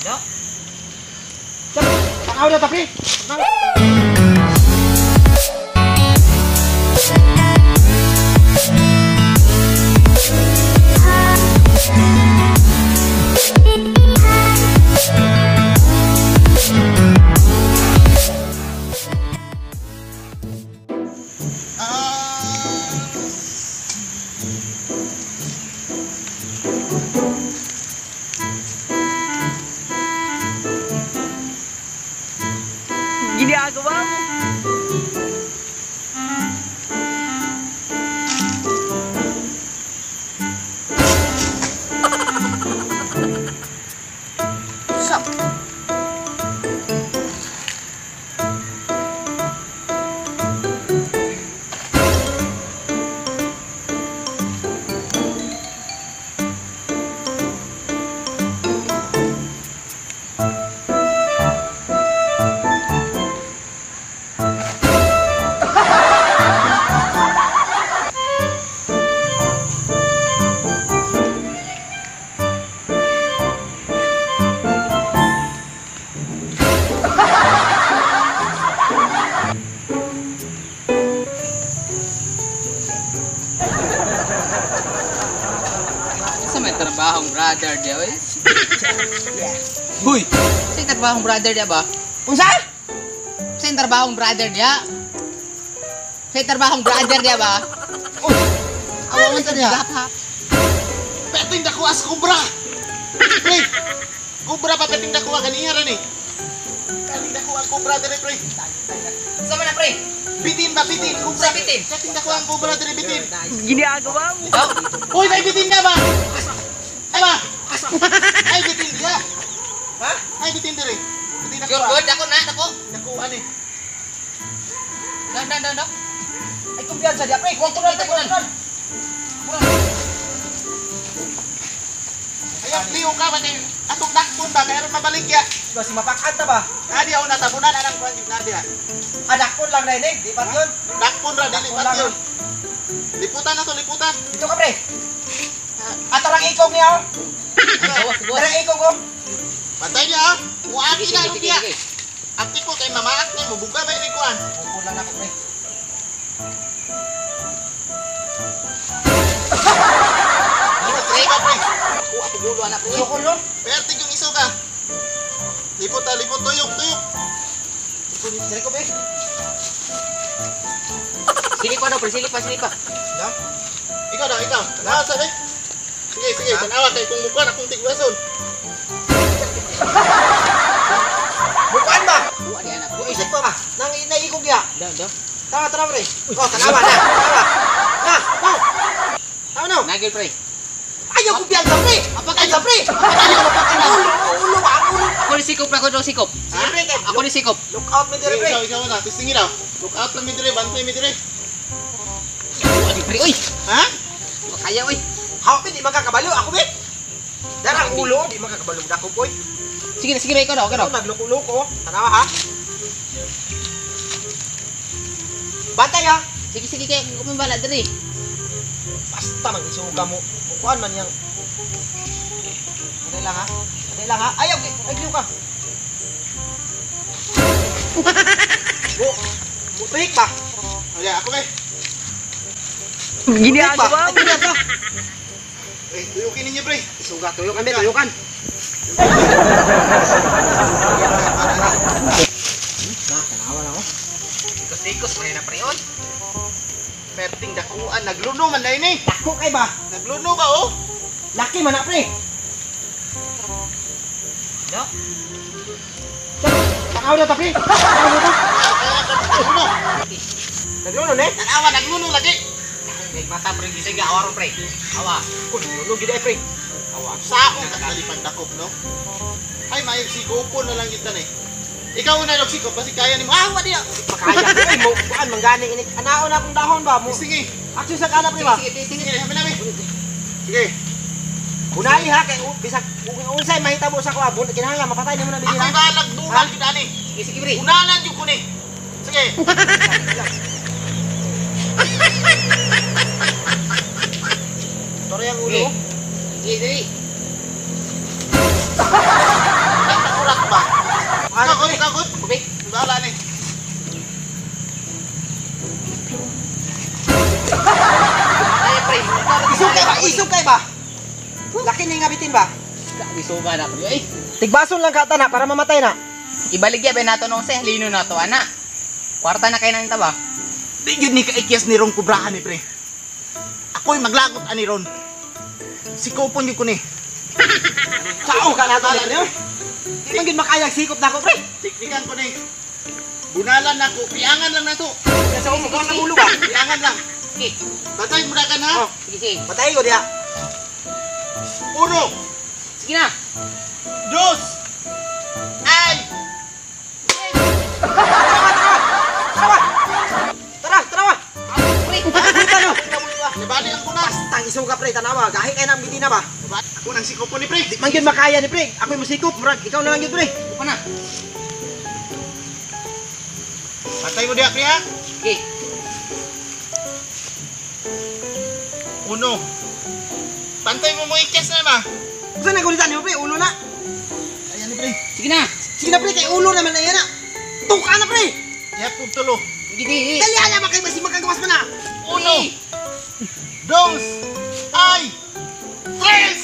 No? Takaw na ta pre. Ginagawa mo. Sup? Sa may trabahong brother dia, oy. Huy! Sa trabahong brother dia ba? Unsa? Sa trabahong brother dia? Sa trabahong brother dia ba? Uy! Awa mo sa diha. Peting dako as kubra. Pre. Kubra pa peting dako ganiha ra ni. Peting dako ang kubra dire pre. Sa man na pre? Bitin ba bitin? Kubra bitin. Peting dako ang kubra dire bitin. Ginagawa mo. Uy, may bitin na ba? Ay ba? Ay bitin dia. Ha? Ay bitin dire. Bitin ako. Sure good ako na ako. Nakuha ni. Dan dan dan. Ay kumpiyansa dia pre. Kontrol ta kontrol. Ayaw liyo ka ba kay atong dakpon ba kay aron mabalik ya. Ba si mapakat ta ba? Adi ako natabunan anang kuan na dia. Ah, dakpon lang na ini, di pat yun. Dakpon ra dili pat yun. Liputan na to, liputan. Dito ka pre. Ato lang ikog niya oh. Tarang ikog oh. Bantay niya ah. Muaki na ron niya. Akti ko kay mamaak ni mubuga ba ini kuan. Mukul lang ako pre. Pre ba pre? Ako ako gulo anak pre. Sukol no? Pertig yung iso ka. Lipot ta, lipot tuyok, tuyok. Dili ko pre. Sili pa daw pre, sili pa, sili pa. No? Ikaw daw, ikaw. Tanawa sabi. Sige, sige, tanawa kay kung mukha na kung tigwason. Bukuan ba? Buwan niya na. Isip pa ba? Nang naikog niya. Daw, daw. Tama, tama pre. Oh, tanawa na. Tanawa. Na, no. Tama no. Nagil pre. Ayaw kumpiyansa pre. Apakan pre. Ayaw mapakan. Ulo, ulo, ulo. Ako ni sikop, ako ni sikop. Sige pre, kay. Ako ni sikop. Look out mi dire pre. Ikaw, ikaw na. Tistingin daw. Look out lang mi dire, bantay mi dire. Buwan pre, oy. Ha? Kaya oy. Hawak di makakabalo ako be. Darang ulo di makakabalo dako boy. Sige, sige ikaw daw, ikaw daw. Nagloko-loko. Tanawa ha. Bantay ha. Sige, sige kay kumimbala diri. Basta mangisuga mo. Mukuan man yang. Dali lang ha. Dali lang ha. Ayaw, ay kliw ka. Bo, tuhik ba? Ay, ako be. Ginagawa mo. Eh, tuyukin ninyo pre. Isuga, tuyok kami, tuyukan. Na, tanawa na ako. Tikos-tikos man na pre oy. Perting dakuan, nagluno man na ini. Dako kay ba? Nagluno ba oh? Laki man na pre. No? Takaw na ta pre. Takaw na ta. Nagluno. Nagluno ne? Tanawa, nagluno lagi. Kay mata pre gising ga awa ron pre. Awa. Kun nagluno gid ay pre. Awa. Saong katalipang dakop no? Ay may sigupon na lang kita ni. Ikaw una dog sikop kasi kaya nimo. Ah, wadi. Makaya ko ay mo kuan manggani ini. Anaon na akong dahon ba mo. Sige. Action sa kana pre ba? Sige, sige, Sige, habi nabi. Sige. Bunali ha kay bisag unsay mahitabo sa kuha kinahanglan mapatay nimo na bigyan. Ako'y balag dunal gid ani. Sige, sige pre. Unalan jud ko ni. Sige. Tore ang ulo. Sige, dali. Kakot, kakot. Kubik. Bahala ni. Ay, pre. Isugay ba? Isugay ba? Laki na yung bitin ba? Isuga na, pre. Ay, Tigbason lang ka na para mamatay na. ibaligya ba nato nung seh, lino na to, ana. Kwarta na kayo ng taba. Di gyud ni kaikyas ni Rong kubrahan ni pre. Ako'y maglagot ani ron. Sikopon gyud ko ni. Sao ka na to ni pre? Di man gyud makayag sikop na ako pre. Teknikan ko ni. Bunalan na ko, piangan lang na to. Sa umo ka sa ulo ba? Piangan lang. Sige, Batay mo na ka na. Oh. sige, sige. Patay ko diha. Uno, Sige na. dos, ay! Tara, tara. Tara. Tara, tara. Pre, Kita no. Nibali ang kunas. Tang isuga pre, tanawa. Gahi kay nang bitin na ba? Ako nang sikopon ni pre. Di man gyud makaya ni pre. Ako'y musikop, murag ikaw na lang gyud pre. upo na. Patay mo diha pre ha. Sige. Uno. Pantay mo mo ikyas na ma. Usa na gulita ni pre, ulo na. Ayan ni pre. Sige na. Sige na pre, kay ulo naman na yan na. Tuka na pre. Yapog tulo. Sige, sige. Dali na ba kay basi magkagawas man na. Uno, dos, ay, tres!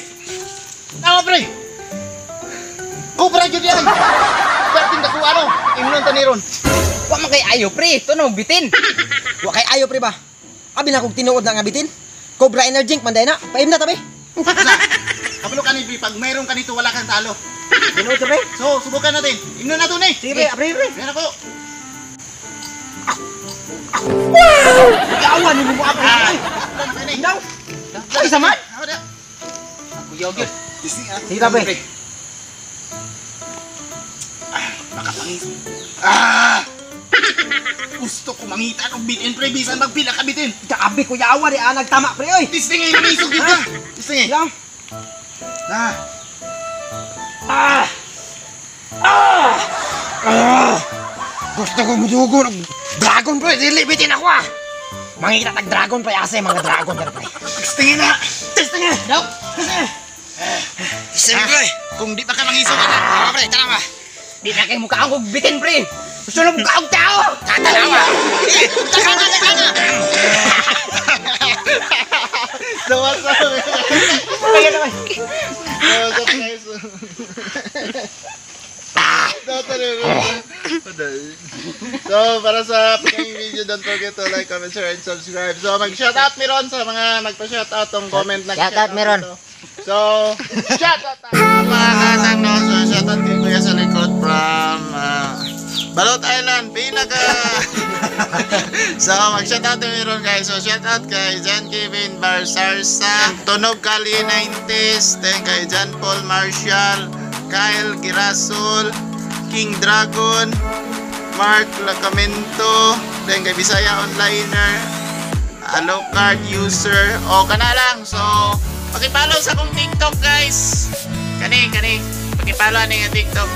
Tama pre! Cobra yun yan! Perting nakuha no! Imnon ta ni ron. Wa man kay ayo, pre. Tunog bitin. Wa kay ayo pre ba? Abi na kog tinuod na nga bitin. Cobra Energy Drink man na. Paim na tabi. Sa, kabalo ka ni pre, pag mayroon ka nito wala kang talo. Tinuod ka pre. So, subukan natin. Imnon na to ni. Sige pre, pre pre. Yan ako. Gaawan ni mo pre. Ah, Ay, Ay, daw. Ay, sama. Ako na. Ako yogurt. Gising, ah. Sige na, pre. Ah, makapangis. Ah! Gusto ko mangita og bitin pre, bisan magpila ka bitin. Grabe ko yawa di anag tama pre oy. Tisting ay namisog dito. Tisting eh. Lang. Ah. Ah! Ah! Ah! Gusto ko mudugo ng dragon pre, dili bitin ako ah. Mangita tag dragon pre asa yung mga dragon dere pre. Tistingin na. Testing eh. Daw. Testing pre. Kung di pa ka mangisog ka na. Tama pre, tama. Di na kay mukha ang bitin, pre. Gusto na mukha ang tao. Tatanawa. Taka na, taka na. So what's up? Kaya naman. So what's up guys? So para sa upcoming video, don't forget to like, comment, share, and subscribe. So mag-shoutout meron sa mga magpa-shoutout tong comment na Shoutout meron. So shoutout mga katang no. So shoutout kay Kuya sa likod from Balot Island, pinaka. So mag-shoutout meron guys. So shoutout kay John Kevin Barsarsa, Tunog Kali 90s, then kay John Paul Marshall, Kyle Girasol, King Dragon, Mark Lacamento, then kay Bisaya Onliner, Alucard user, o kana lang. So, paki-follow sa akong TikTok guys. Kani, kani. Paki-follow ani nga TikTok.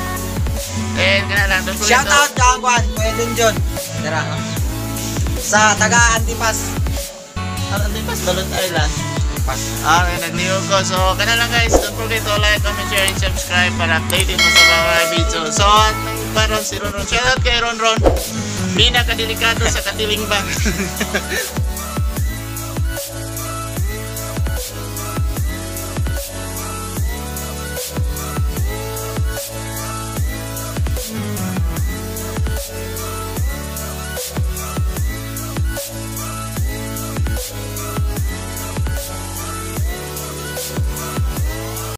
Then kana lang. Don't forget Shout out kang Juan, Kuya Junjun. Tara. Sa taga Antipas. Antipas, Balot Island. Ah, okay, nagliho ko. So, kana lang guys. Don't forget to like, comment, share, and subscribe para updated mo sa mga video. So, at parang si Ron Ron. Shout out kay Ron Ron. Pinakadelikado sa katiling bang.